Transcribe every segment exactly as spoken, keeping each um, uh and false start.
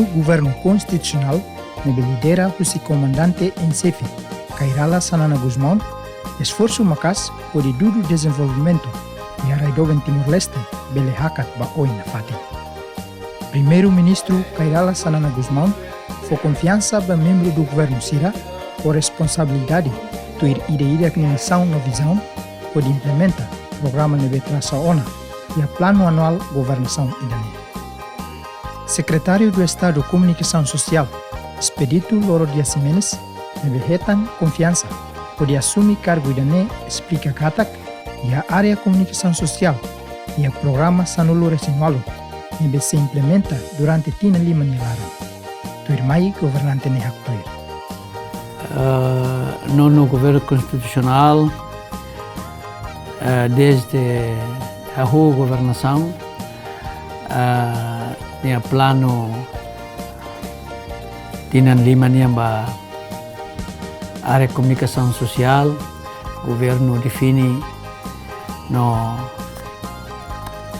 Governu konstitusionál ne'ebé lidera husi Komandante em Xefe, Kay Rala Xanana Gusmão, esforsu maka'as hodi dudu dezenvolvimentu iha rai doben Timor-Leste bele hakat ba oin nafatin. Primeiru-Ministru Kay Rala Xanana Gusmão fó konfiansa ba membru do governu sira ho responsabilidade tuir ida-idak nia misaun no vizaun hodi implementa programa ne'ebé trasa ona iha planu anuál governasaun ida-ne'e. Sekretáriu do Estadu Komunikasaun Sosiál, Expedito Loro Dias Ximenes, ne'ebé hetan konfiansa hodi asume kargu ida-ne'e, esplika katak iha área komunikasaun sosiál iha programa sanulu-resin-ualu ne'ebé sei implementa durante tinan lima nia laran. Tuirmai governante ne'e haktuir. Eh, nonu governu konstitusionál, eh, dezde hahú governasaun, eh, nia planu tinan lima nian ba área komunikasaun sosiál, governu define no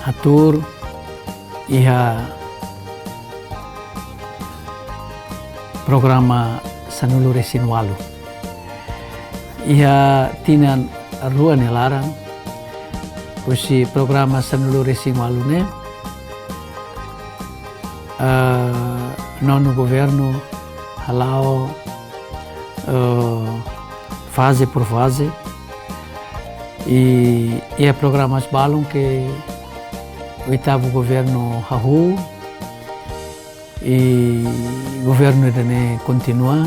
hatuur iha programa sanulu-resin-ualu. Iha tinan rua nia laran, husi programa sanulu-resin-ualu ne'e, eh, nonu governu hala'o, eh, faze por faze. I iha programas balun ke oitavu governu hahú, i governu ida-ne'e kontinua.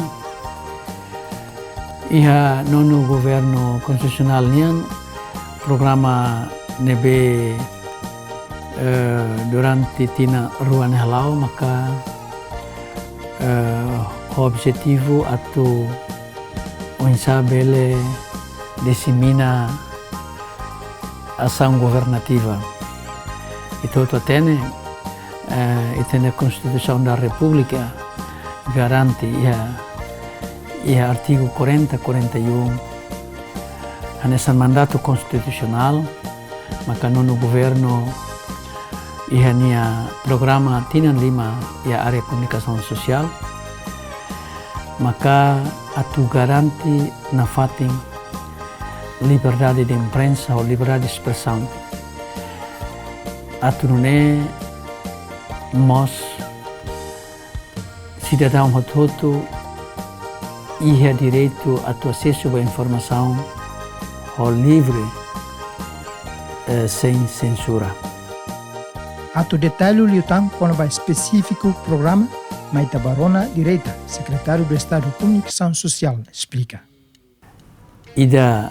Iha nonu governu konstitusionál nian, programa ne'ebé, eh, durante tinan rua nia hala'o maka, eh, ho objetivu atu oinsá bele disemina asaun governativa. Ita hotu hatene, eh, ita-nia Konstituisaun da Repúblika garante iha, iha artigu quarenta, quarenta e um, hanesan mandatu konstitusionál, maka nonu governu iha nia programa tinan lima iha área komunikasaun sosiál, maka atu garante nafatin liberdade de imprensa ou liberdade de espresaun. Atu nune'e mós sidadaun hotu-hotu iha direitu atu asesu ba informasaun ho livre, eh, sein sensura. Atu detallu liután kona-ba espesífiku programa, mai ita bá rona direta Sekretáriu do Estadu Komunikasaun Sosiál esplika. Ida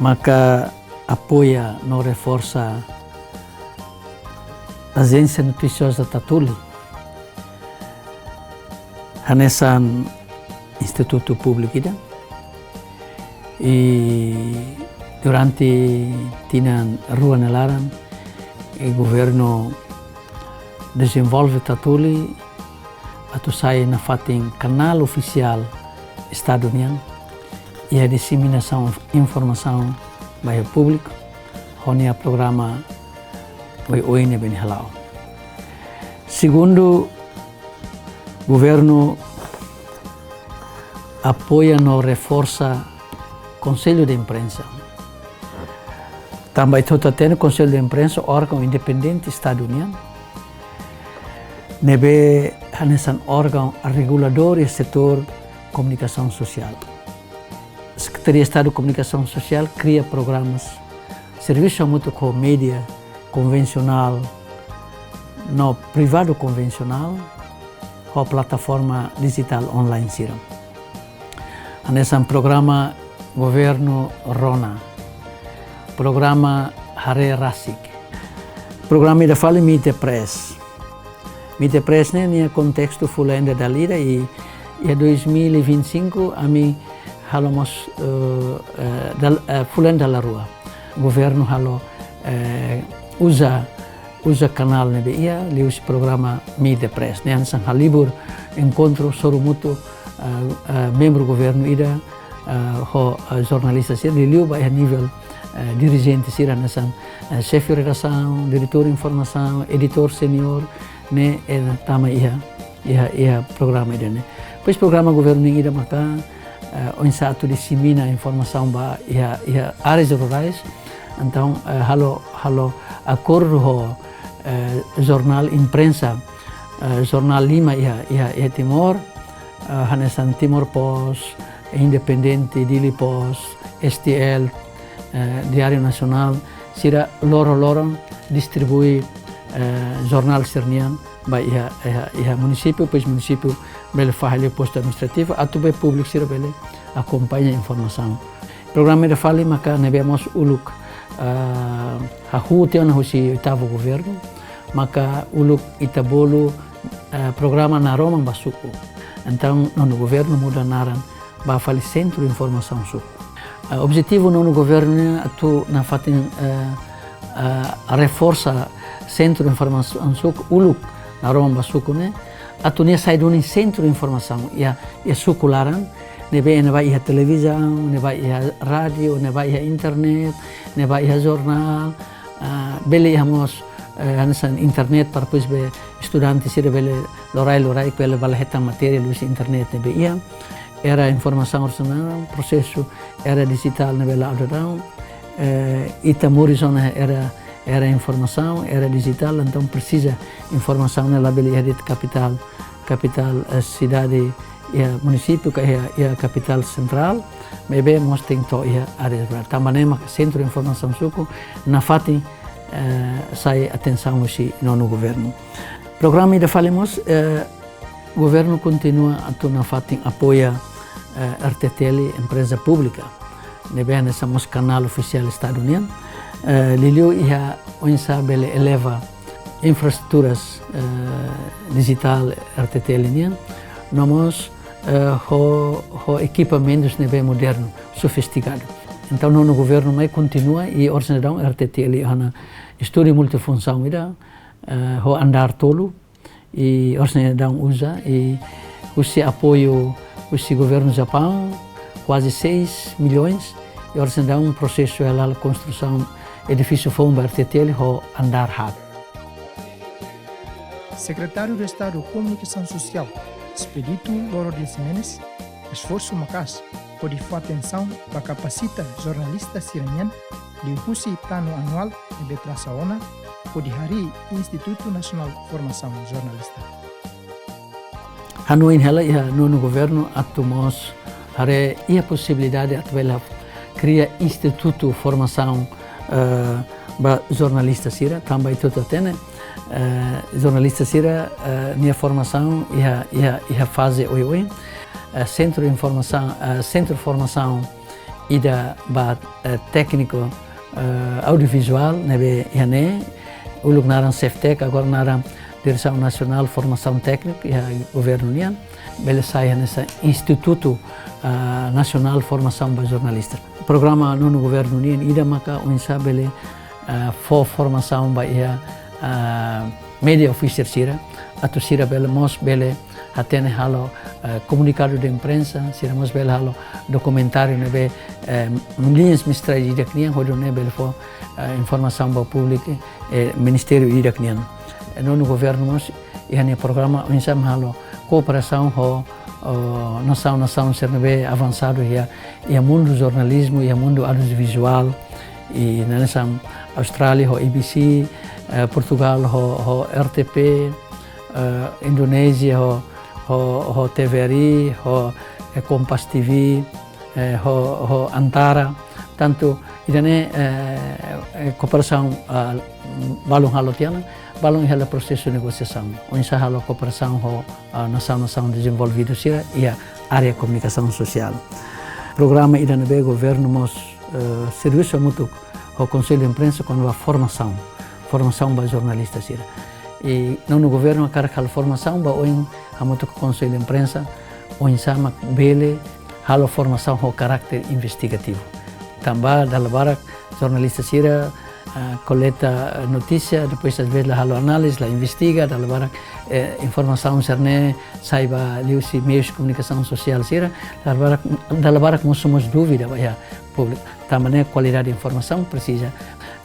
maka apoia no reforsa ajénsia notisioza Tatoli hanesan institutu públiku ida. I durante tinan rua nia laran, i governu dezenvolve Tatoli atu sai nafatin kanál ofisiál Estadu nian iha diseminasaun informasaun ba iha públiku, ho nia programa oioin ne'ebé nia hala'o. Segundu, governu apoia no reforsa Konsellu de Imprensa. Tanba ita hotu hatene Konsellu de Imprensa órgaun independente Estadu nian, ne'ebé hanesan órgaun reguladór iha setór komunikasaun sosiál. Sekretaria Estadu Komunikasaun Sosiál kria programas, servisu hamutuk ho média konvensionál no privadu konvensionál, ho plataforma dijitál online sira. Hanesan programa governu rona, programa haree rasik, programa ida fali Meet the Press. Meet the Press ne'e nia kontestu fulan ida dala ida i, iha dois mil e vinte e cinco ami halo mós, eh, eh, dal-, eh, fulan dala rua. Governu halo, eh, uza, uza kanál ne'ebé iha, liuhusi programa Meet the Press. Ne'e hanesan halibur enkontru sorumutu, eh, eh, membru governu ida, eh, ho, eh, jornalista sira liuliu ba iha nivel, eh, dirijente sira hanesan, eh, xefe redasaun, diretór informasaun, editór seniór, ne'e, eh, tama iha iha, iha programa ida-ne'e. Depois programa governu nian ida maka, eh, oinsá atu disemina informasaun ba iha, iha áreas rurais. Entaun, eh, halo, halo akordu ho, eh, jornál imprensa, eh, jornál lima iha, iha, iha Timor, eh, hanesan Timor Post, Independente, Dili Post, S T L, eh, Diário Nacional, sira loron-loron distribui, eh, jornál sira-nian ba iha, iha, iha munisípiu, depois munisípiu bele fahe liu postu administrativu, atu be públiku sira bele akompaña informasaun. Programa ida fali maka ne'ebé mós uluk, eh, hahú tiha ona husi oitavu governu, maka uluk ita bolu, eh, programa Naroman ba Suku. Entaun, nonu governu muda naran ba fali Sentru Informasaun Suku. Eh, objetivu nonu governu ne'e atu nafatin, eh, eh, reforsa Sentru Informasaun Suku uluk Naroman ba Suku ne'e, atu nia sai duni sentru informasaun iha, iha suku laran, ne'ebé ne'ebá iha televizaun, ne'ebá iha rádiu, ne'ebá iha internet, ne'ebá iha jornál, ah, bele iha mós, eh, hanesan internet para depois be estudante sira bele loraik-loraik bele bá la hetan matéria liuhusi internet ne'ebé iha. Era informasaun orsida naran, prosesu era dijitál ne'ebé la'o daudaun, eh, ita moris ona iha era, era informasaun, era dijitál, entaun presiza informasaun ne'e labele iha de'it kapitál, kapitál, eh, sidade, iha munisípiu ka iha, iha kapitál sentrál, maibé mós tenke to'o iha área rural. Tanba ne'e maka Sentru Informasaun Suku nafatin, eh, sai atensaun husi nonu governu. Programa ida fali mós, eh, governu kontinua atu nafatin apoia, eh, R T T L, empreza públika, ne'ebé hanesan mós kanál ofisiál Estadu nian, eh, liuliu iha oinsá bele eleva infraestruturas, eh, dijitál R T T L nian, no mós, eh, ho, ho ekipamentus ne'ebé modernu, sofistikadu. Entaun, nonu governu mai kontinua i orsida daudaun R T T L iha ona estúdiu multifunsaun ida, eh, ho andár tolu, i orsida daudaun uza, i husi apoiu husi governu Japaun, kuaze seis milhões, i orsida daudaun prosesu hala'o konstrusaun edifísiu foun ba R T T L ho andár haat. Sekretáriu de Estadu Komunikasaun Sosiál, Expedito Loro de Ximenes, esforsu maka'as hodi fó atensaun ba kapasita jornalista sira-nian liuhusi planu anuál ne'ebé trasa ona, hodi harii Institutu Nasionál Formasaun Jornalista. Hanoin hela iha nonu governu atu mós haree iha posibilidade atu bele kria institutu formasaun, eh, ba jornalista sira, tanba ita hotu hatene, eh, jornalista sira, eh, nia formasaun iha, iha, iha faze oioin. Eh, sentru informasaun, eh, sentru formasaun ida ba, eh, tékniku, eh, audiovizuál ne'ebé iha ne'e, uluk naran Ceftek, agora naran Diresaun Nasionál Formasaun Téknika, iha governu nian, bele sai hanesan Institutu, eh, Nasionál Formasaun ba Jornalista. Programa nonu governu nian ida maka oinsá bele, eh, fó formasaun ba iha, eh, media officer sira, atu sira bele mós bele hatene halo, eh, komunikadu de imprensa, sira mós bele halo dokumentáriu ne'ebé, eh, liñas mestrais ida-idak nian, hodi nune'e bele fó, eh, informasaun ba públiku, eh, ministériu ida-idak nian. Eh, nonu governu mós iha nia programa oinsá halo kooperasaun ho, ho nasaun-nasaun sira ne'ebé avansadu iha, iha mundu jornalizmu, iha mundu audiovizuál, i hanesan Austrália ho A B C, eh, Portugal ho, ho R T P, eh, Indonézia ho, ho, ho T V R I, ho, eh, Kompas T V, eh, ho, ho Antara. Tantu ida-ne'e, eh, eh, kooperasaun, ah, balun halo tiha ona, balun iha hela prosesu negosiasaun. Oinsá halo kooperasaun ho, ah, nasaun-nasaun dezenvolvidu sira iha área komunikasaun sosiál. Programa ida ne'ebé governu mós, eh, servisu hamutuk ho Konsellu Imprensa kona-ba formasaun, formasaun ba jornalista sira. I nonu governu hakarak halo formasaun ba oin hamutuk ho Konsellu Imprensa, oinsá mak bele halo formasaun ho karáter investigativu. Tanba dala barak jornalista sira, ah, koleta, ah, notísia, depois às vezes la halo análize, la investiga, dala barak, eh, informasaun sira-ne'e sai ba liuhusi meius komunikasaun sosiál sira, dala barak, dala barak mosu mós dúvida ba iha públiku. Tanba ne'e kualidade informasaun presiza,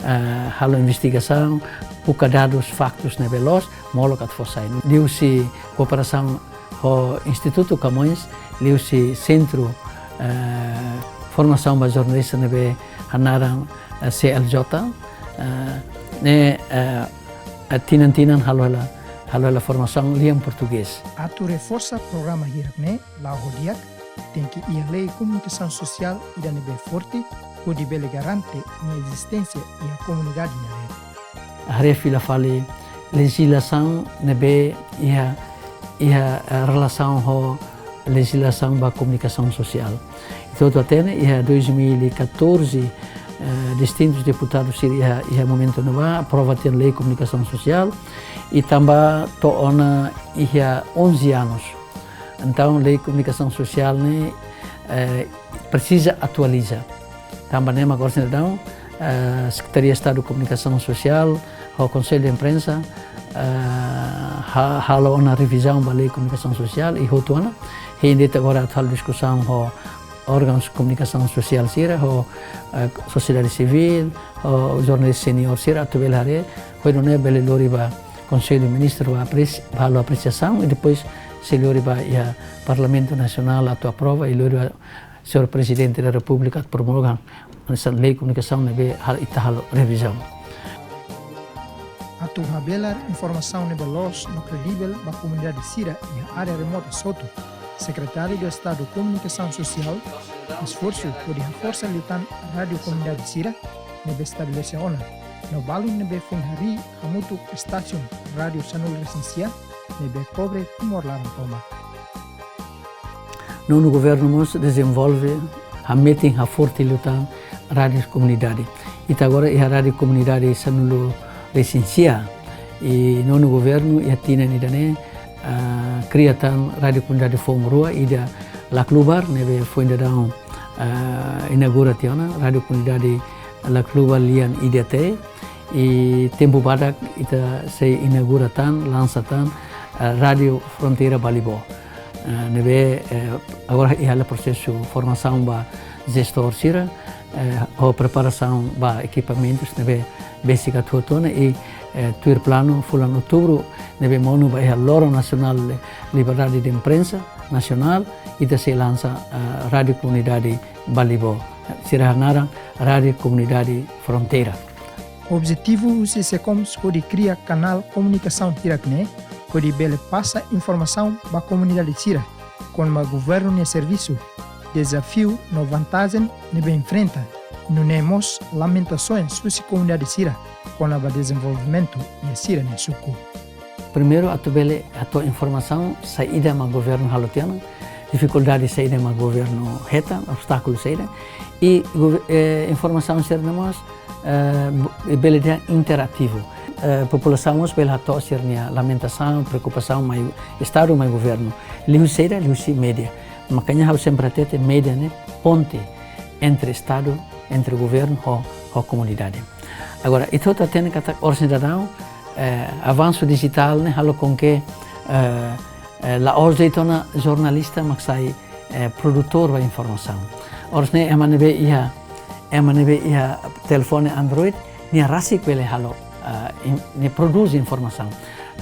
eh, halo investigasaun, buka dadus, faktus ne'ebé loos, molok atu fó sai. Liuhusi kooperasaun ho Institutu Camões, liuhusi Sentru, eh, Formasaun ba Jornalista ne'ebé hanaran, eh, C L J, eh, ne'e, eh, eh, tinan-tinan halo hela, halo hela formasaun lian portugés. Atu reforsa programa hirak ne'e la'o ho di'ak, tenke iha lei komunikasaun sosiál ida ne'ebé forte, hodi bele garante nia ezisténsia iha komunidade nia leet. Haree fila fali lejizlasaun ne'ebé iha, iha, eh, relasaun ho lejizlasaun ba komunikasaun sosiál. Ita hotu hatene iha dois mil e catorze, eh, distintus deputadus sira iha, iha momentu ne'ebá aprova tiha ona lei komunikasaun sosiál, i tanba to'o ona iha onze anos. Entaun, lei komunikasaun sosiál ne'e, eh, presiza atualiza. Tanba ne'e mak oras ne'e daudaun, eh, Sekretaria Estadu Komunikasaun Sosiál ho Konsellu de Imprensa, eh, ha-, halo ona revizaun ba lei komunikasaun sosiál i hotu ona. Hein de'it agora atu halo diskusaun ho órgaun komunikasaun sosiál sira, ho, eh, sosiedade sivíl, ho jornalista seniór sira, atu bele haree, hodi nune'e bele lori ba Konsellu Ministru ba apresi-, ba halo apresiasaun, i depois sei lori ba iha Parlamentu Nasionál atu aprova, i lori ba Señór Prezidente da Repúblika atu promulga hanesan lei komunikasaun ne'ebé hal-, ita halo revizaun. Atu habelar informasaun ne'ebé loos no kredivel ba komunidade sira iha área remotas hotu, Sekretáriu de Estadu Komunikasaun Sosiál esforsu hodi haforsa liután rádiu komunidade sira ne'ebé estabelese ona, no balun ne'ebé foin harii hamutuk estasaun rádiu sanulu-resin-sia ne'ebé kobre Timor laran tomak. Nonu governu mós dezenvolve, hametin, haforte liután rádiu komunidade. Ita agora iha rádiu komunidade sanulu-resin-sia. I nonu governu iha tinan ida-ne'e, ah, kria tan rádiu komunidade foun rua, ida Laclubar, ne'ebé foin daudaun, ah, inaugura tiha ona, rádiu komunidade Laclubar lian I D T, i tempu badak ita sei inaugura tan, lansa tan, eh, Rádiu Fronteira Balibó. Eh, ne'ebé, eh, agora iha hela prosesu formasaun ba jestór sira, eh, ho preparasaun ba ekipamentus ne'ebé besik atu hotu ona i, eh, tuir planu fulan Outubru ne'ebé monu ba iha Loron Nasionál Liberdade de Imprensa Nasionál, ita sei lansa, eh, Rádiu Komunidade Balibó. Sira hanaran Rádiu Komunidade Fronteira. Objetivu husi SEKOMS hodi kria kanál komunikasaun hirak ne'e, hodi bele pasa informasaun ba komunidade sira kona-ba governu nia servisu, dezafiu no vantajen ne'ebé enfrenta, nune'e mós lamentasoens husi komunidade sira kona-ba dezenvolvimentu iha sira-nia suku. Primeiru, atu bele hato'o informasaun saida mak governu halo tiha ona, difikuldade saida mak governu hetan, obstákulu saida, i gov-, eh, informasaun sira-ne'e mós, eh, bo-, bele dehan interativu. Eh, populasaun mós bele hato'o sira-nia lamentasaun, preokupasaun mai Estadu, mai governu. Liuhusi saida, liuhusi média. Makanya ha'u sempre hatete média ne'e ponte entre Estadu, entre governu ho, ho komunidade. Agora, ita hotu hatene katak oras ne'e daudaun, eh, avansu dijitál ne'e halo com que, eh, eh, la'ós de'it ona jornalista mak sai, eh, produtór ba informasaun. Oras ne'e ema ne'ebé iha, ema ne'ebé iha telefone Android, nia rasik bele halo, eh, in-, nia prodús informasaun.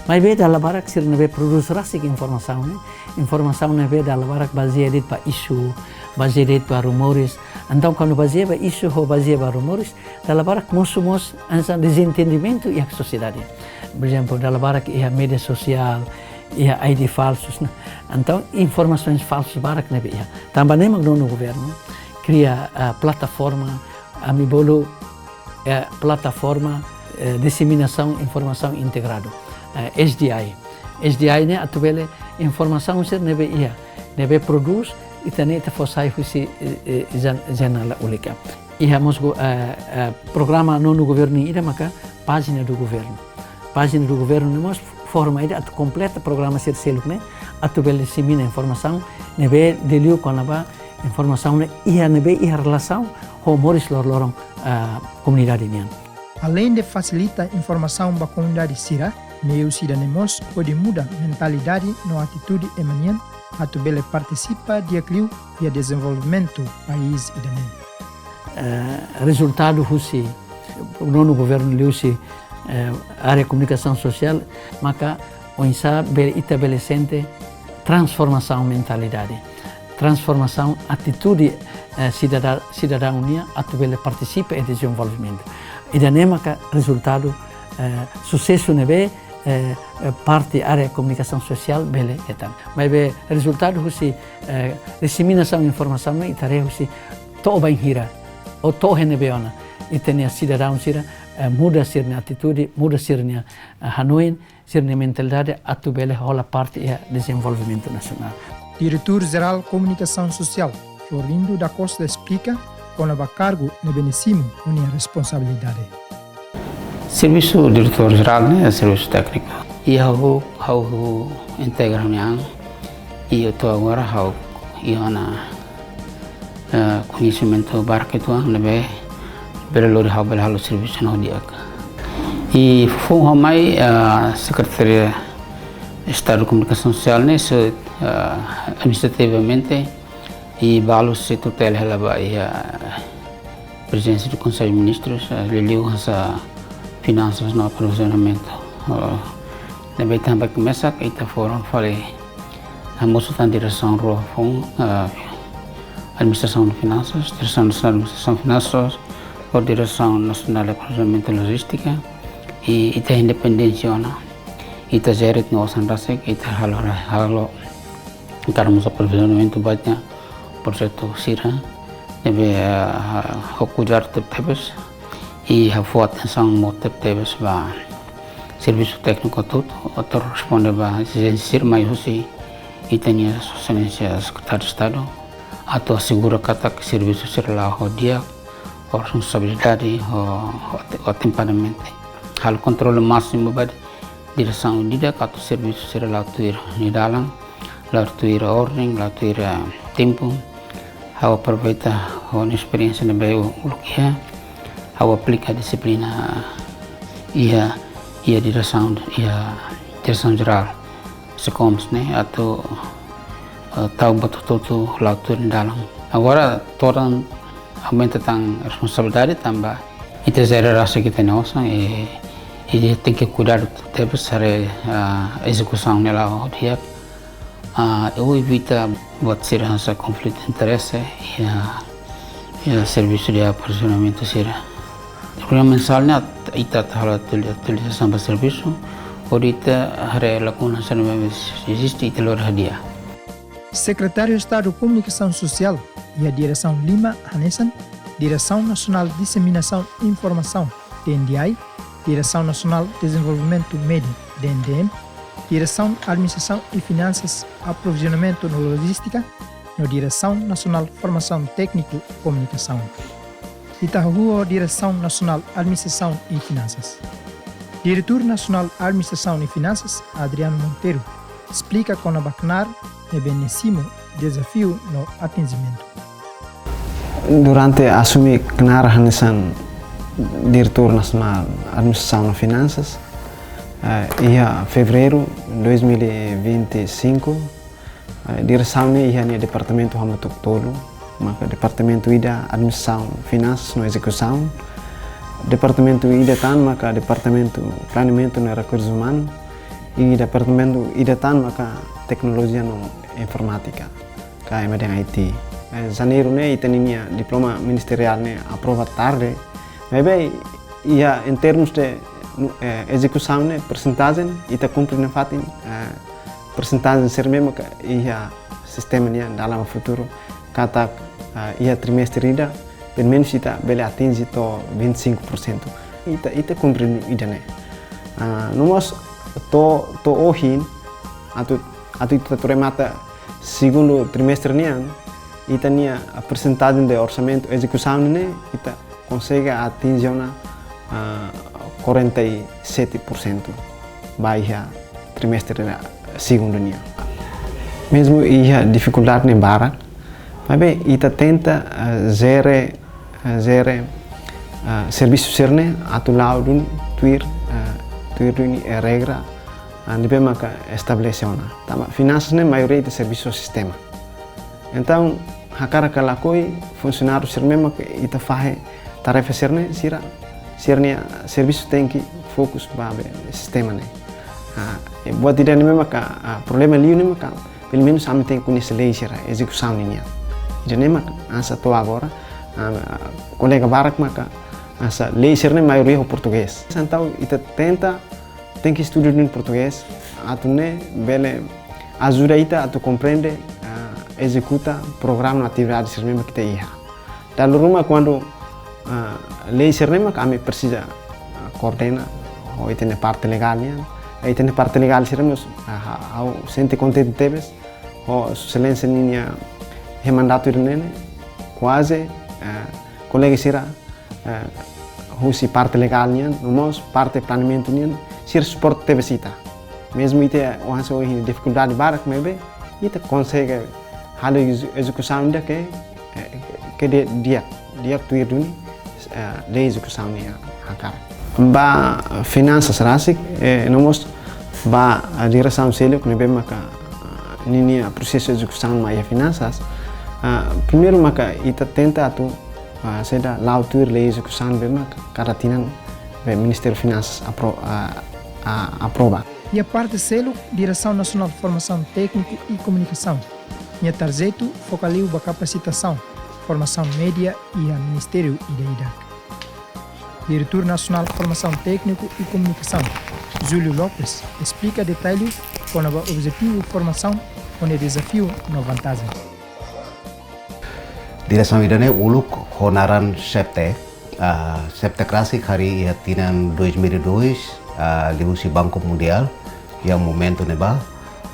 Maibé dala barak sira ne'ebé prodús rasik informasaun ne'e, informasaun ne'ebé dala barak bazeia de'it ba isu, bazeia de'it ba rumores. Entaun, kuandu bazeia ba isu ho bazeia ba rumores, dala barak mosu mós hanesan dezentendimentu iha sosiedade. Por ezemplu, dala barak iha média sosiál, iha I D falsus, ne'e. Entaun, informasoens falsus barak ne'ebé iha. Tanba ne'e mak nonu governu kria, ah, plataforma, ami bolu, eh, plataforma, eh, diseminasaun informasaun integradu, eh, S D I. S D I ne'e atu bele informasaun sira ne'ebé iha, ne'ebé prodús, ita-nia ita fó sai husi, eh, eh, jan-, janela únika. Iha mós go-, eh, eh, programa nonu governu ida maka Página do Governo. Página do Governo ne'e mós forma ida atu kompleta programa sira seluk ne'e, atu bele disemina informasaun ne'ebé liuliu kona-ba informasaun ne'e iha, ne'ebé iha relasaun ho moris loroloron, ah, komunidade nian. Aleinde fasilita informasaun ba komunidade sira, meius ida-ne'e mós hodi muda mentalidade no atitude ema nian atu bele partisipa di'ak liu iha dezenvolvimentu país ida-ne'e. Eh, rezultadu husi nonu governu liuhusi eh, área komunikasaun sosiál, maka oinsá bele, ita bele sente transformasaun mentalidade, transformasaun atitude, eh, sidada-, sidadaun nian atu bele partisipa iha dezenvolvimentu. Ida-ne'e maka rezultadu, eh, susesu ne'ebé, eh, eh, parte área komunikasaun sosiál bele hetan. Maibé rezultadu husi, eh, diseminasaun informasaun ne'e ita haree husi to'o bainhira, ou to'o iha ne'ebé ona ita-nia sidadaun sira, eh, muda sira-nia atitude, muda sira-nia, eh, hanoin, sira-nia mentalidade atu bele hola parte iha dezenvolvimentu nasionál. Diretór Jerál Komunikasaun Sosiál, Florindo da Costa, esplika kona-ba kargu ne'ebé nia simu ho nia responsabilidade. Servisu diretór jerál ne'e servisu tékniku. I ha'u, ha'u integra ha'u-nia an. I to'o agora ha'u iha ona, eh, koñesimentu barak uitoan ne'ebé bele lori ha'u bele halo servisu ne'e ho di'ak. I foin ha'u mai, eh, Sekretaria Estadu Komunikasaun Sosiál ne'e, se, eh, administrativamente, i balu sei tutela hela ba iha Prezidénsia do Konsellu Ministrus, eh, liuliu hanesan finansas no aprovizionamentu. Eh, ne'ebé tanba ke mesak ita foram fali hamosu tan diresaun rua foun, eh, Administrasaun de Finansas, Diresaun Nasionál de Administrasaun Finansas, ho Diresaun Nasionál de Aprovizionamentu Lojístika, i ita independénsia ona, ita jere ita-nia osan rasik, ita halo, halo, karena mós aprovizionamentu ba ita-nia projetu sira, ne'ebé, eh, ha'u kuidadu tebetebes, i ha'u fó atensaun mout tebetebes ba servisu tékniku hotu-hotu, atu responde ba ezijénsia sira mai husi ita-nia Sua Exelénsia Sekretáriu Estadu, atu asegura katak servisu sira la'o ho di'ak, ho responsabilidade, ho, ho ate-, ho atempadamente. Halo kontrolu másimu ba diresaun ida-idak atu servisu sira la'o tuir nia dalan, la'o tuir orden, la'o tuir, eh, tempu. Ha'u aproveita ha'u-nia esperiénsia ne'ebé uluk iha, ha'u aplika dixiplina iha, iha diresaun, iha Diresaun Jerál SEKOMS ne'e atu, eh, tau buat hotu-hotu la'o tuir nia dalan. Agora todan aumenta tan responsabilidade tanba ita jere rasik ita-nia osan, i, i tenke kuidadu tebes haree, ah, ezekusaun ne'e la'o ho di'ak. Ah, i evita buat sira hanesan konflitu interese iha, iha servisu de aprovizionamentu sira. Reuniaun mensál ne'e ita atu halo atuali-, atualizasaun ba servisu, hodi ita haree lakuna sira ne'ebé eziste ita lori hadi'a. Sekretáriu Estadu Komunikasaun Sosiál iha Diresaun lima hanesan Diresaun Nasionál Diseminasaun Informasaun, D N D I, Diresaun Nasionál Dezenvolvimentu Média, D N D M, Diresaun Administrasaun i Finansas, Aprovizionamentu no Lojístika, no Diresaun Nasionál Formasaun Tékniku Komunikasaun. Ita hahú ho Diresaun Nasionál Administrasaun i Finansas. Diretór Nasionál Administrasaun i Finansas, Adriano Monteiro, esplika kona-ba knaar ne'ebé nia simu, dezafiu no atinjimentu. Durante asume knaar hanesan Diretór Nasionál Administrasaun no Finansas, eh, iha Fevereiru dois mil e vinte e cinco, eh, diresaun ne'e iha nia departamentu hamutuk tolu, maka departamentu ida Administrasaun, Finansas no Ezekusaun, departamentu ida tan maka Departamentu Planeamentu no Rekursu Umanu, i departamentu ida tan maka Teknolojia no Informátika, ka ema dehan I T. Eh, Janeiru ne'e ita-nia diploma ministeriál ne'e aprova tarde, maibé iha em termos de, eh, ezekusaun ne'e persentajen ita kumpre nafatin, eh, persentajen sira ne'ebé maka iha sistema nian dalam futuru katak, eh, iha trimestre ida, pelumenus ita bele atinje to'o vinte e cinco por cento. Ita, ita kumpre ida-ne'e. Ah, no mós to'o, to'o ohin, atu, atu ita atu remata segundu trimestre nian, ita-nia persentajen de orsamentu ezekusaun ne'e, ita konsege atinje ona, ah, quarenta e sete por cento ba iha trimestre segundu nian. Mezmu iha difikuldade ne'e barak, maibé ita tenta, ah, jere, ah, jere, ah, servisu sira-ne'e atu la'o duni tuir, ah, tuir duni, eh, regra, ah, ne'ebé maka estabelese ona. Tanba finansas ne'e maioria ita servisu sistema. Entaun, hakarak ka lakohi, funsionáriu sira ne'ebé maka ita fahe tarefa sira-ne'e, sira, sira-nia servisu tenke fokus ba be sistema ne'e. Ah, e buat ida-ne'e maka, ah, problema liu ne'e maka, pelumenus ami tenke koñese lei sira ezekusaun nian. Ida-ne'e maka hanesan to'o agora, ah, kolega barak maka hanesan lei sira-ne'e maioria ho portugés. Entaun ita tenta, tenke estuda duni portugés, atu nune'e bele ajuda ita atu komprende, ah, ezekuta programa no atividade sira-ne'ebé mak ita iha. Dala ruma kuandu, ah, lei sira-ne'e mak ami presiza, ah, koordena ho ita-nia parte legál nian. Ita-nia parte legál sira mós, ah, ha-, ha'u sente kontente tebes ho Sua Exelénsia ninia, eh, mandatu ida-ne'e, kuaze, ah, kolega sira, eh, husi parte legál nian, no mós parte planeamentu nian, sira suporta tebes ita. Mezmu ita ohin hanesan ohin difikuldade barak, maibé ita konsege halo exe-, ezekusaun ida ke, eh, ke di'ak, di'ak, di'ak tuir duni, eh, lei ezekusaun nian hakarak. Ba finansas rasik, eh, no mós ba, eh, diresaun seluk ne'ebé maka, eh, ninia prosesu ezekusaun mai iha finansas. Ah, primeiru maka ita tenta atu, ah, saida, la'o tuir lei ezekusaun ne'ebé maka kada tinan be Ministériu Finansas apro-, ah, ah, aprova. Iha parte seluk, Diresaun Nasionál Formasaun Tékniku i Komunikasaun nia tarjetu foka liu ba kapasitasaun, formasaun média iha ministériu ida-idak. Diretór Nasionál Formasaun Tékniku i Komunikasaun, Júlio Lopes, esplika detalle kona-ba objetivu formasaun, ho nia dezafiu no vantajen. Diresaun ida-ne'e uluk ho naran SEPTEC, ah, SEPTEC rasik harii iha tinan dois mil e dois, ah, liuhusi Banku Mundiál, iha momentu ne'ebá,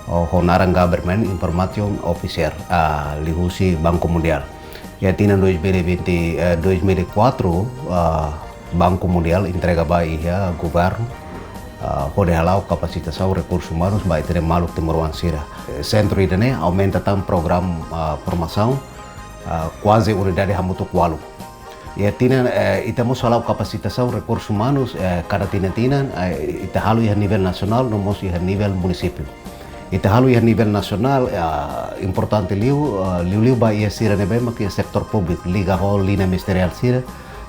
oh, ho naran Government Information Officer, ah, liuhusi Banku Mundiál. Iha tinan dois mil e vinte, eh, dois mil e quatro, ah, Banku Mundiál entrega ba iha governu, ah, hodi hala'o kapasitasaun rekursus umanus ba ita-nia maluk timoroan sira. Eh, sentru ida-ne'e aumenta tan programa, ah, formasaun, ah, kuaze unidade hamutuk ualu. Iha tinan, eh, ita mós hala'o kapasitasaun rekursus umanus, eh, kada tinan-tinan, eh, ita halo iha nivel nasionál, no mós iha nivel munisípiu. Ita halo iha nivel nasionál, eh, importante liu, eh, liuliu ba iha sira ne'ebé mak iha setór públiku, liga ho liña ministeriál sira,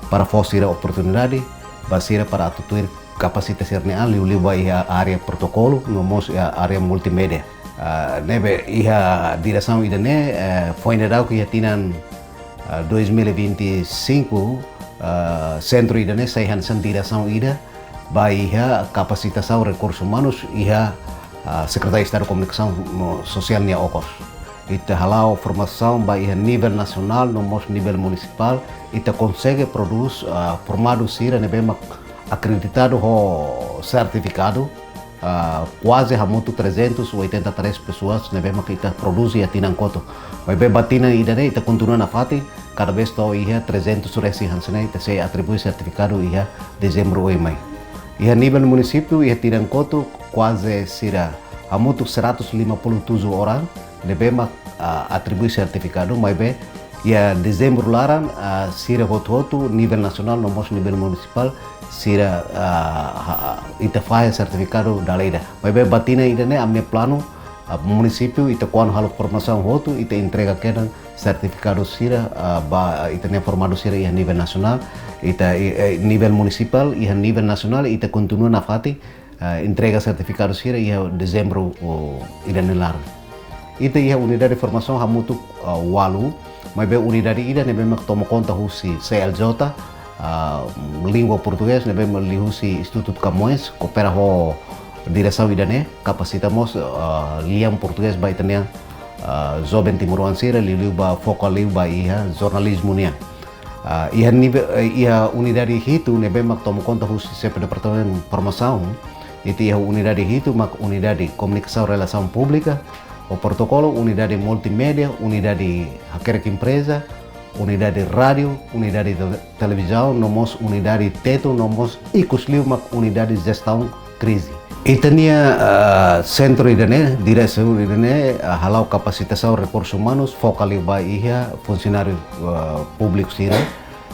para fó sira oportunidade ba sira para atu tuir kapasita sira-nia an, liuliu ba iha área protokolu, no mós iha área multimédia. Ah, ne'ebé iha diresaun ida-ne'e, eh, foin daudauk iha tinan, ah, dois mil e vinte e cinco, ah, sentru ida-ne'e sai hanesan diresaun ida ba iha kapasitasaun rekursus umanus iha, ah, Sekretaria Estadu Komunikasaun no Sosiál nia okos. Ita hala'o formasaun ba iha nivel nasionál, no mós nivel munisipál, ita konsege prodús, ah, formadu sira ne'ebé mak akreditadu ho sertifikadu, ah, kuaze hamutuk trezentos e oitenta e três pessoas ne'ebé mak ita prodús iha tinan kotuk. Maibé ba tinan ida-ne'e ita kontinua nafatin, kada vez to'o iha trezentos resin hanesan ne'e ita sei atribui sertifikadu iha dezembru oin mai. Iha nivel munisípiu, iha tinan kotuk kuaze sira hamutuk seratus lima puluh tujuh orang ne'ebé mak, ah, atribui sertifikadu, maibé iha dezembru laran, ah, sira hotu-hotu nivel nasionál, no mós nivel munisipál, sira, ah, ha-, ita fahe sertifikadu dala ida. Maibé ba tinan ida-ne'e ami-nia planu, ah, munisípiu ita kuandu halo formasaun hotu, ita entrega kedan sertifikadu sira, ah, ba ita-nia formadu sira iha nivel nasionál, ita, i-, eh, nivel munisipál, iha nivel nasionál, ita kontinua nafatin, ah, entrega sertifikadu sira iha dezembru, oh, ida-ne'e laran. Ita iha unidade formasaun hamutuk, ah, ualu, maibé unidade ida ne'ebé mak toma konta husi C L J, ah, língua portugés, ne'ebé mak liuhusi Instituto Camões, koopera ho diresaun ida-ne'e, kapasita mós, ah, lian portugés ba ita-nia, ah, joven timoroan sira, liuliu ba foka liu ba iha jornalizmu nian. Ah, iha nivel, eh, iha unidade hitu ne'ebé mak toma konta husi xefe departamentu formasaun, ita iha unidade hitu mak unidade komunikasaun relasaun públika, ho protokolu, unidade multimédia, unidade hakerek empreza, unidade rádiu, unidade te-, televizaun, no mós unidade tetu, no mós ikus liu mak unidade jestaun krize. Ita-nia, ah, sentru ida-ne'e, diresaun ida-ne'e, ah, hala'o kapasitasaun rekursus umanus, foka liu ba iha funsionáriu, ah, públiku sira.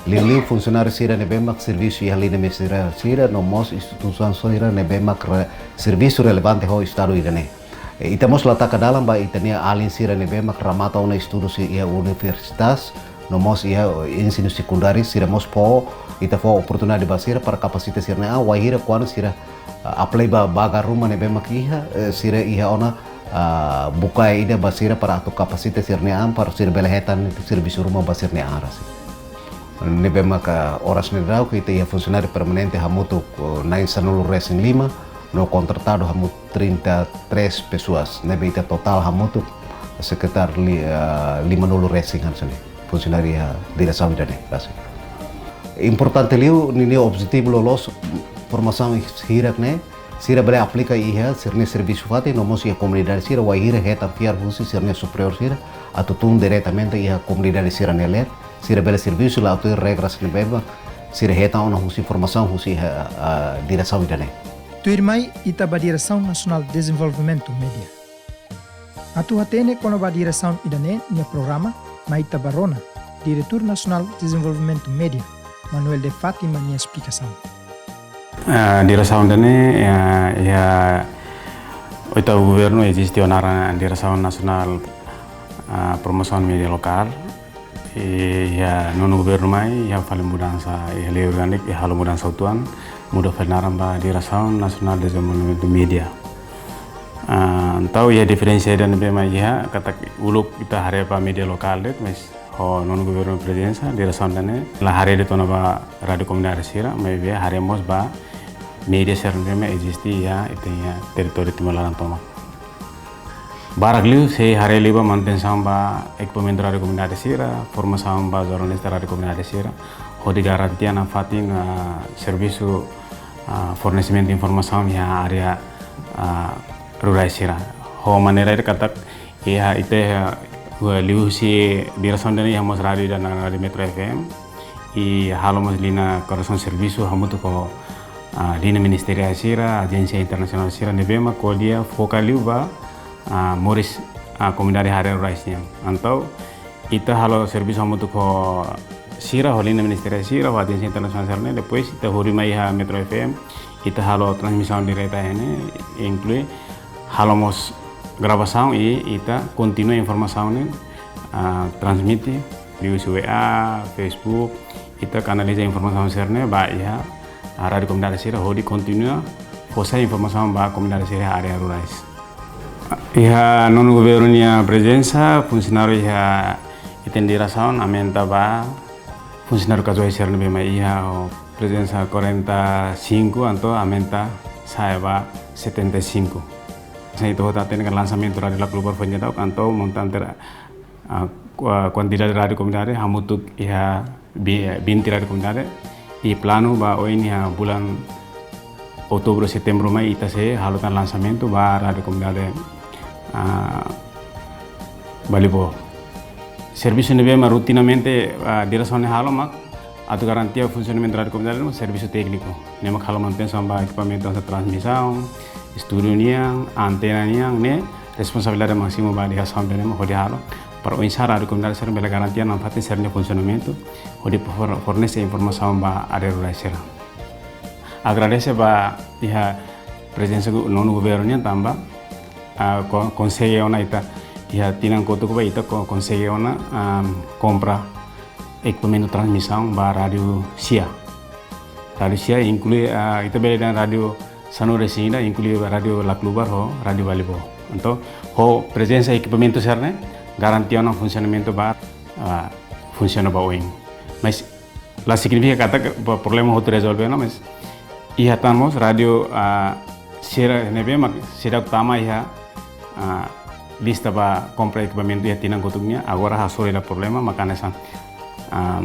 Liuliu funsionáriu sira ne'ebé mak servisu iha liña ministeriál sira, no mós instituisaun sira ne'ebé mak re-, servisu relevante ho Estadu ida-ne'e. E ita mós la taka dalan ba ita-nia alin sira ne'ebé mak remata ona estudu sira iha universitas, No mós iha ensinu sekundáriu, sira mós fó, ita fó oportunidade ba sira para kapasita sira-nia an, wainhira kuandu sira, ah, apply ba vaga ruma ne'ebé mak iha, eh, sira iha ona, ah, bukae ida ba sira para atu kapasita sira-nia an, para sira bele hetan servisu ruma ba sira-nia an rasik. Ne'ebé maka oras ne'e daudaun ita iha funsionáriu permanente hamutuk, eh, na'in sanulu resin lima, no kontratadu hamutuk trinta e três pessoas. Ne'ebé ita totál hamutuk sekitar li-, eh, lima nulu resin hanesan ne'e. Funsionáriu iha diresaun ida-ne'e, rasik. Importante liu, ninia objetivu loloos formasaun hirak ne'e, sira bele aplika iha sira-nia servisu fatin, no mós iha komunidade sira, wainhira hetan fiar husi sira-nia superiór sira, atu tun diretamente iha komunidade sira-nia leet, sira bele servisu la atu regras ne'ebé mak sira hetan ona husi formasaun husi, eh, eh, diresaun ida-ne'e. Tuirmai ita ba Diresaun Nasionál Dezenvolvimentu Média. Atu hatene kona-ba diresaun ida-ne'e nia programa, mai ita ba rona, Diretór Nasionál Dezenvolvimentu Média, Manuel de Fátima nia esplikasaun. Ah, diresaun ida-ne'e, ah, iha oitavu governu eziste ona naran Diresaun Nasionál, ah, Promosaun Média Lokál. I iha nonu governu mai, iha fali mudansa, iha lei orgánika, iha halo mudansa uitoan, muda fali naran ba Diresaun Nasionál Dezenvolvimentu Média. Ah, entaun iha diferensa ida ne'ebé mak iha, katak uluk ita haree ba média lokál de'it, mas ho nonu governu prezensa, diresaun ida-ne'e, la haree de'it ona ba rádiu komunidade sira, maibé haree mós ba média sira ne'ebé mak eziste iha, ita iha territóriu Timor laran tomak. Barak liu, sei haree liu ba manutensaun ba ekipamentu rádiu komunidade sira, formasaun ba jornalista rádiu komunidade sira, hodi garantia nafatin, ah, servisu, ah, fornesimentu informasaun iha área, ah, rurais sira. Ho maneira ida katak, iha ita iha, ah, liuhusi diresaun ida-ne'e iha mós rádiu ida naran Rádiu Metro F M, i halo mós liña koordenasaun servisu hamutuk ho, ah, liña ministeriál sira, ajénsia internasionál sira ne'ebé mak ko'alia foka liu ba, ah, moris, ah, komunidade área rurais nian. Entaun ita halo servisu hamutuk ho sira, ho liña ministeriál sira, ho ajénsia internasionál sira-ne'e, depois ita hodi mai iha Metro F M, ita halo transmisaun direta iha ne'e, inklui halo mós gravasaun i ita kontinua informasaun ne'e, ah, transmite liuhusi W A, Facebook, ita kanaliza informasaun sira-ne'e ba iha, ah, rádiu komunidade sira hodi kontinua fó sai informasaun ba komunidade sira área rurais. Iha nonu governu nia prezensa, funsionáriu iha ita-nia diresaun aumenta ba, funsionáriu katuas sira ne'ebé mak iha ho prezensa quarenta e cinco, entaun aumenta sai ba setenta e cinco. Sai ita hotu hatene katak lansamentu Rádiu Laclubar foin daudaun, entaun montante ra-, ah, kua-, kuantidade rádiu komunidade hamutuk iha bi-, vinte rádiu komunidade. I planu ba oin iha bulan outubru, setembru mai ita sei halo tan lansamentu ba rádiu komunidade, ah, Balibo. Servisu ne'ebé mak rotinamente, ah, diresaun ne'e halo mak atu garantia funsionamentu rádiu komunidade no servisu tékniku. Ne'e mak halo manutensaun ba ekipamentu hanesan transmisaun, estúdiu nian, antena nian, ne'e responsabilidade másimu ba diresaun ida-ne'e mak hodi halo. Para oinsá rádiu komunidade sira bele garantia nafatin sira-nia funsionamentu, hodi for-, fornese informasaun ba área rurais sira. Agradese ba iha prezensa gu-, nonu governu nian tanba, ah, ko-, konsege ona ita, iha tinan kotuk ba ita ko-, konsege ona, ah, kompra ekipamentu transmisaun ba rádiu sia. Rádiu sia inklui, ah, ita bele dehan rádiu sanulu-resin-ida, inklui rádiu Laclubar ho rádiu Balibo. Entaun, ho prezensa ekipamentu sira-ne'e, garantia ona funsionamentu ba, ah, funsiona ba oin. Mas la signifika katak ba problema hotu rezolve ona, mas iha tan mós rádiu, ah, sira ne'ebé mak seidauk tama iha, ah, lista ba kompra ekipamentu iha tinan kotuk nian, agora hasoru hela problema, mak hanesan, ah,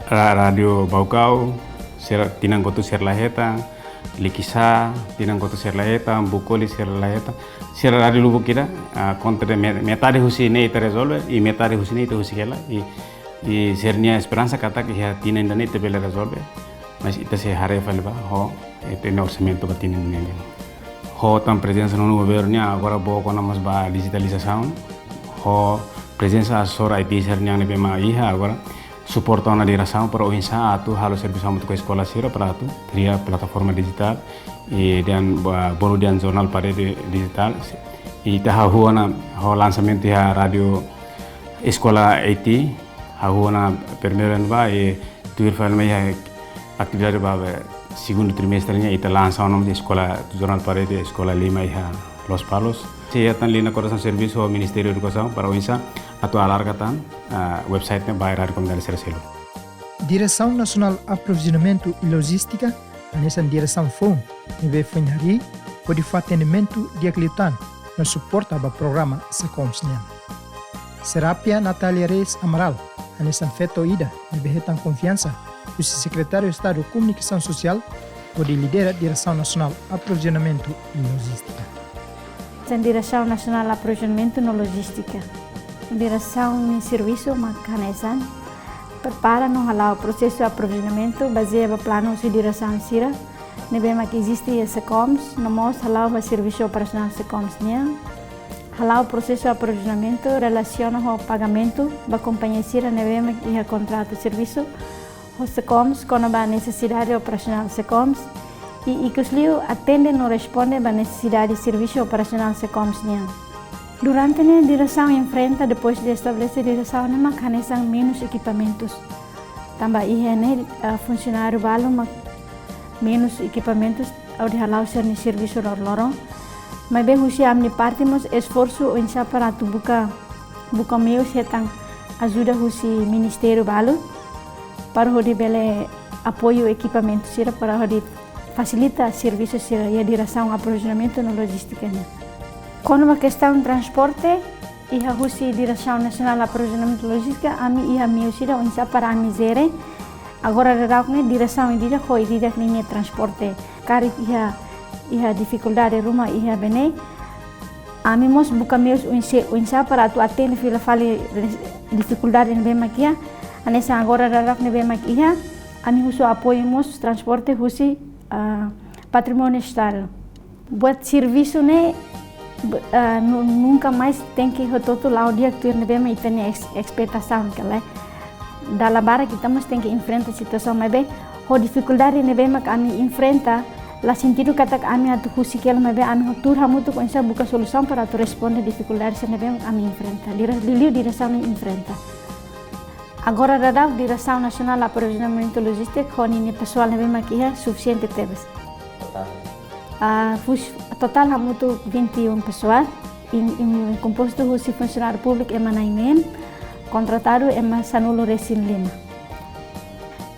ra-, rádiu Baucau, sira tinan kotuk sira la hetan, Likisá, tinan kotuk sira la hetan, Bucoli sira la hetan, sira rádiu lubuk ida, ah, kontra de me-, metade husi ne'e ita rezolve, i metade husi ne'e ita husik hela, i I sira-nia esperansa katak iha tinan ida-ne'e ita bele rezolve. Mas ita sei haree fali ba, ho, ita-nia orsamentu ba tinan ida-ne'e. Ho tan prezensa nonu governu nian agora book ona mós ba dijitalizasaun. Ho prezensa asesór I T sira-nian ne'ebé mak iha agora suporta ona diresaun para oinsá atu halo servisu hamutuk ho eskola sira para atu kria plataforma dijitál. I dehan ba, bolu dehan jornál parede dijitál. I ita hahú ona ho lansamentu iha rádiu eskola I T. Agora primeiru ne'ebá, e tuir fali mai iha atividade ba, ba segundu trimestre nian, ita lansa ona mós eskola, jornál parede eskola lima iha Lospalos. Sei hetan liu ona koordenasaun servisu ho Ministériu Edukasaun para oinsá atu alarga tan, ah, website ne'e ba iha rádiu komunidade sira seluk. Diresaun Nasionál Aprovizionamentu i Lojístika hanesan diresaun foun ne'ebé foin harii hodi fó atendimentu di'ak liután no suporta ba programa SECOMS nian. Serapia Natália Reis Amaral hanesan feto ida ne'ebé hetan konfiansa husi Sekretáriu Estadu Komunikasaun Sosiál hodi lidera Diresaun Nasionál Aprovizionamentu i Lojístika. Hanesan Diresaun Nasionál Aprovizionamentu no Lojístika, diresaun nia servisu mak hanesan prepara no hala'o prosesu aprovizionamentu bazeia ba planu husi diresaun sira ne'ebé mak eziste iha SECOMS, no mós hala'o ba servisu operasionál SECOMS nian. Hala'o prosesu aprovizionamentu relasiona ho pagamentu ba kompañia sira ne'ebé mak iha kontratu servisu ho SECOMS kona-ba nesesidade operasionál SECOMS, i ikus liu atende no responde ba nesesidade servisu operasionál SECOMS nian. Durante ne'e diresaun enfrenta, depois de estabelese diresaun ne'e mak hanesan menus ekipamentus. Tanba iha ne'e, ah, funsionáriu balu mak menus ekipamentus hodi hala'o sira-nia servisu loroloron. Maibé husi ami-nia parte mós esforsu oinsá para atu buka, buka meius hetan ajuda husi ministériu balu para hodi bele apoiu ekipamentu sira para hodi fasilita servisu sira iha diresaun aprovizionamentu no lojístika nian. Kona-ba kestaun transporte, iha husi Diresaun Nasionál Aprovizionamentu Lojístika, ami iha meius ida oinsá para ami jere. Agora daudaun ne'e diresaun ida-idak ho ida-idak ninia transporte. Karik iha, iha difikuldade ruma iha ne'ebé, ami mós buka meius oinsá, oinsá para atu atende fila fali difikuldade ne'ebé mak iha. Hanesan agora daudaun ne'ebé mak iha, ami husu apoiu mós transporte husi, ah, Patrimóniu Estadu. Buat servisu ne'e, be-, ah, nu-, nunka mais tenke hotu-hotu la'o di'ak tuir ne'ebé mak ita-nia eks-, espetasaun, ka lae. Dala barak ita mós tenke enfrenta situasaun, maibé ho difikuldade ne'ebé mak ami enfrenta, la sentidu katak ami atu husik hela, maibé ami hotu hamutuk oinsá buka solusaun para atu responde difikuldade sira ne'ebé mak ami enfrenta. Dire-, liuliu diresaun ne'e enfrenta. Agora daudaun Diresaun Nasionál Aprovizionamentu Lojístika ho ninia pesoál ne'ebé mak iha sufisiente tebes. Totál? Ah, fus-, totál hamutuk vinte e um pesoál, in, in, kompostu husi funsionáriu públiku ema na'in-neen, kontratadu ema sanulu-resin-lima.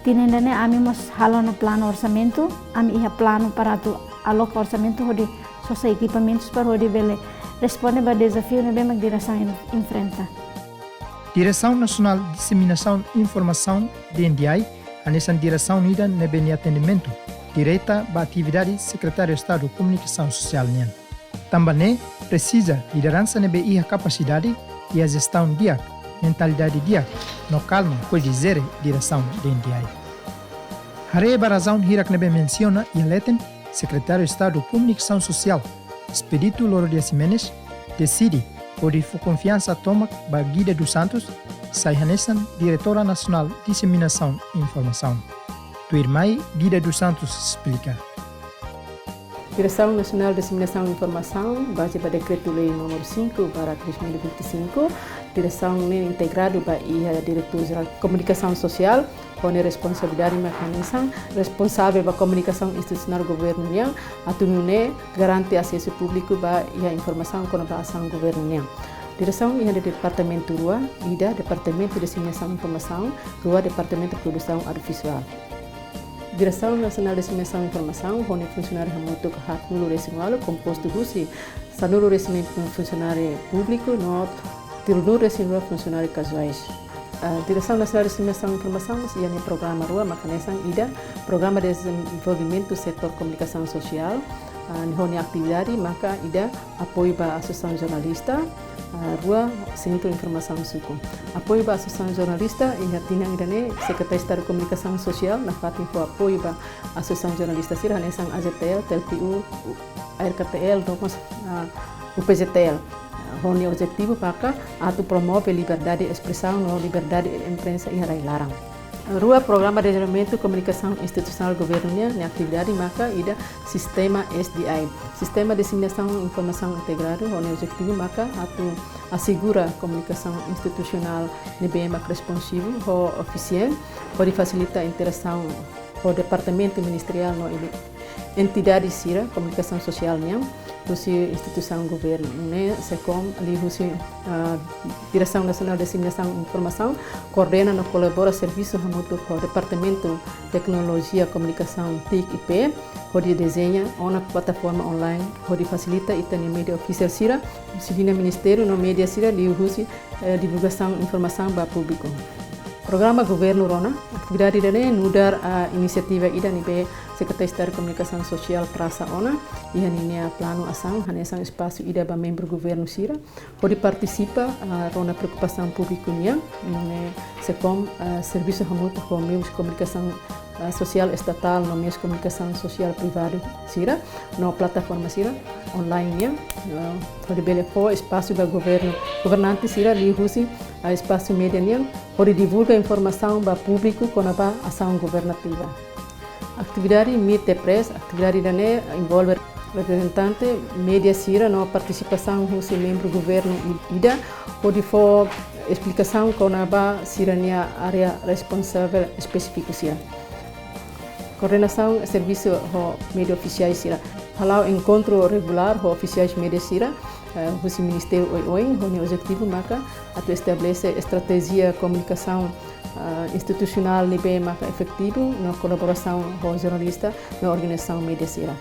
Tinan ida-ne'e ami mós halo ona planu orsamentu, ami iha planu para atu aloka orsamentu hodi sosa ekipamentus para hodi bele responde ba dezafiu ne'ebé mak diresaun en-, enfrenta. Diresaun Nasionál Diseminasaun Informasaun, D N D I, hanesan diresaun ida ne'ebé nia atendimentu direta ba atividade Sekretáriu Estadu Komunikasaun Sosiál nian. Tanba ne'e presiza lideransa ne'ebé iha kapasidade, iha jestaun di'ak, mentalidade di'ak, no kalma hodi jere diresaun D N D I. Haree ba razaun hirak ne'ebé mensiona iha leten, Sekretáriu Estadu Komunikasaun Sosiál, Expedito Loro Dias Ximenes, deside hodi fó konfiansa tomak ba Guida dos Santos, sai hanesan Diretora Nasionál Diseminasaun Informasaun. Tuirmai, Guida dos Santos esplika. Diresaun Nasionál Diseminasaun Informasaun, baze ba Dekretu-Lei númeru cinco barra dois mil e vinte e cinco, diresaun ne'e integradu ba iha Diretór Jerál Komunikasaun Sosiál, ho nia responsabilidade mak hanesan responsavel ba komunikasaun institusionál governu nian, atu nune'e garante asesu públiku ba iha informasaun kona-ba asaun governu nian. Diresaun iha departamentu rua, ida Departamentu Diseminasaun Informasaun, rua Departamentu Produsaun Audiovisuál. Diresaun Nasionál Diseminasaun Informasaun, ho nia funsionáriu hamutuk haatnulu-resin-ualu, kompostu husi sanulu-resin-neen funsionáriu públiku no tolunulu-resin-rua funsionáriu kazuais. Ah, Diresaun Nasionál Diseminasaun Informasaun mós iha nia programa rua mak hanesan ida Programa Dezenvolvimentu Setór Komunikasaun Sosiál, ah, ho nia atividade maka ida apoiu ba asosiasaun jornalista, ah, rua Sentru Informasaun Suku. Apoiu ba asosiasaun jornalista, iha tinan ida-ne'e Sekretáriu Estadu Komunikasaun Sosiál nafatin fó apoiu ba asosiasaun jornalista sira hanesan A J T L, T L P U, A R K T L, no mós, ah, U P J T L. Ho nia objetivu maka atu promove liberdade espresaun no liberdade imprensa iha rai-laran. Rua, Programa Dezenvolvimentu Komunikasaun Institusionál Governu nian, nia atividade maka ida sistema S D I, Sistema Diseminasaun Informasaun Integradu, ho nia objetivu maka atu asegura komunikasaun institusionál ne'ebé mak responsivu ho efisiente, hodi fasilita interasaun ho departamentu ministeriál no entidade sira komunikasaun sosiál nian husi instituisaun governu. Ne'e SEKOM liuhusi, ah, Diresaun Nasionál Diseminasaun Informasaun koordena no kolabora servisu hamutuk ho Departamentu Teknolojia Komunikasaun, TIC, I P, hodi dezeña ona plataforma online hodi fasilita ita-nia média ofisiál sira, husi liña ministériu no média sira liuhusi, eh, divulgasaun informasaun ba públiku. Programa Governu Rona, atividade ida-ne'e nu'udar, ah, inisiativa ida ne'ebé Sekretaria Estadu Komunikasaun Sosiál trasa ona iha ninia planu asaun hanesan espasu ida ba membru governu sira hodi partisipa, ah, rona preokupasaun públiku nian, nune'e SEKOM, ah, servisu hamutuk ho meius komunikasaun, ah, sosiál estatál no meius komunikasaun sosiál privadu sira no plataforma sira online nian, ah, hodi bele fó espasu ba governu, governante sira liuhusi, ah, espasu média nian hodi divulga informasaun ba públiku kona-ba asaun governativa. Atividade Meet the Press, atividade ida-ne'e envolve reprezentante média sira no partisipasaun husi membru governu ida hodi fó esplikasaun kona-ba sira-nia área responsavel espesífiku sira. Koordenasaun servisu ho média ofisiais sira. Hala'o enkontru regulár ho ofisiais média sira, eh, husi ministériu oioin, ho nia objetivu maka atu estabelese estratéjia komunikasaun, ah, institusionál ne'ebé maka efetivu no kolaborasaun ho jornalista no organizasaun média sira.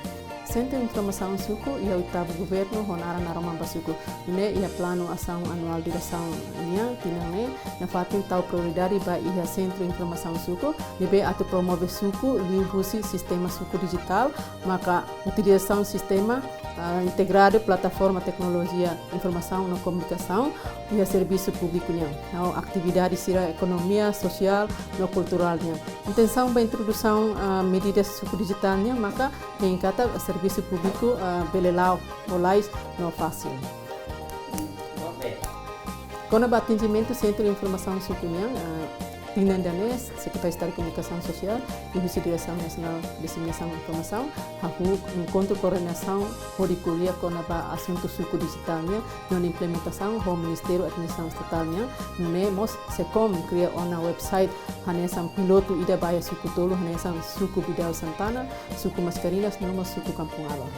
Sentru Informasaun Suku iha oitavu governu ho naran naroman ba suku. Nune'e iha planu asaun anuál diresaun nian tinan ne'e, nafatin tau prioridade ba iha Sentru Informasaun Suku ne'ebé atu promove suku liuhusi sistema suku dijitál, maka utilizasaun sistema, ah, integradu plataforma teknolojia informasaun no komunikasaun iha servisu públiku nian, no atividade sira ekonomia, sosiál no kulturál nian. Intensaun ba introdusaun, ah, medida suku dijitál nian maka hein katak servisu públiku, ah, bele la'o lalais no fasil. Kona-ba atinjimentu Sentru Informasaun Suku nian, ah, tinan ida-ne'e Sekretaria Estadu Komunikasaun Sosiál liuhusi Diresaun Nasionál Diseminasaun Informasaun hahú enkontru koordenasaun hodi ko'alia kona-ba asuntu suku dijitál nian no implementasaun ho Ministériu Administrasaun Estatál nian, nune'e mós SEKOM kria ona website hanesan pilotu ida ba iha suku tolu hanesan suku Bidau Santana, suku Mascarenhas no mós suku Kampung Alor.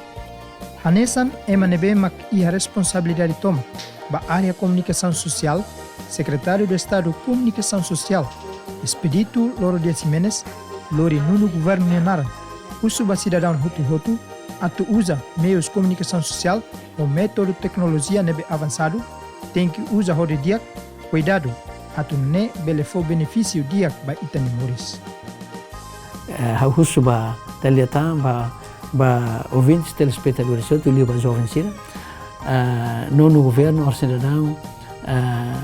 Hanesan ema ne'ebé mak iha responsabilidade tomak ba área komunikasaun sosiál, Sekretáriu Estadu Komunikasaun Sosiál, Expedito Loro Dias Ximenes, lori nonu governu nia naran, husu ba sidadaun hotu-hotu atu uza meius komunikasaun sosiál ho métodu teknolojia ne'ebé avansadu, tenke uza ho didi'ak, kuidadu, atu nune'e bele fó benefísiu di'ak ba ita-nia moris. Eh, ha'u husu ba, tau lia tan ba, ba ouvintes, telespetadores hotu, liuliu ba joven sira. Eh, nonu governu, oras ne'e daudaun, eh,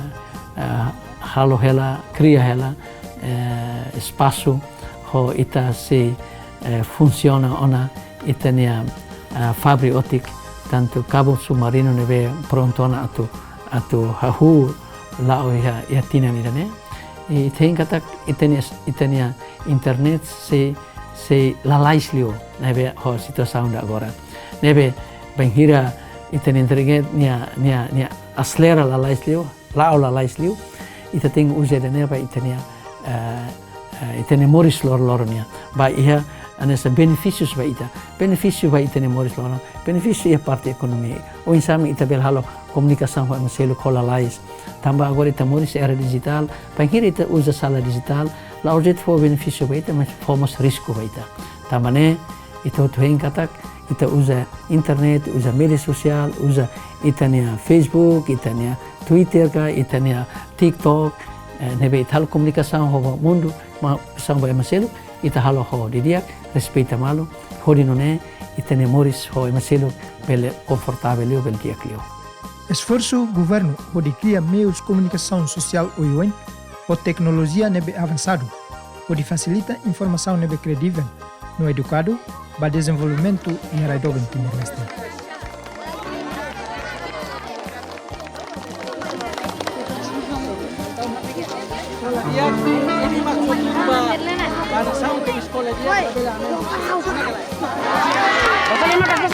eh, halo hela, kria hela, eh, espasu ho ita sei, eh, funsiona ona ita-nia, eh, fábrika ótika, tantu kabu submarinu ne'ebé prontu ona atu, atu hahú la'o iha, iha tinan ida-ne'e. I ita hein katak ita-nia, ita-nia internet sei, sei lalais liu, ne'ebé ho situasaun ida agora. Ne'ebé bainhira ita-nia internet nia, nia, nia aselera lalais liu, la'o lalais liu, ita tenke uza ida-ne'e ba ita-nia, eh, eh, ita-nia moris loroloron nian. Ba iha hanesan benefísius ba ita. Benefísiu ba ita-nia moris loroloron. Benefísiu iha parte ekonomia. Oinsá mak ita bele halo komunikasaun ho ema seluk ho lalais. Tanba agora ita moris iha era dijitál, bainhira ita uza sala dijitál, la'ós de'it fó benefísiu ba ita, mas fó mós risku ba ita. Tanba ne'e, ita hotu hein katak, ita uza internet, uza média sosiál, uza ita-nia Facebook, ita-nia Twitter ka, ita-nia TikTok, eh, ne'ebé ita halo komunikasaun ho mundu, ma, saun ba ema seluk, ita halo ho didi'ak, respeita malu, hodi nune'e ita-nia moris ho ema seluk bele konfortavel liu, bele di'ak liu. Esforsu governu hodi kria meius komunikasaun sosiál oioin ho teknolojia ne'ebé avansadu, hodi fasilita informasaun ne'ebé kredivel no edukadu ba dezenvolvimentu iha rai doben Timor-Leste. Eskola di'ak, ini maksud ba, ba nasaun to'o eskola di'ak, labele hanoin.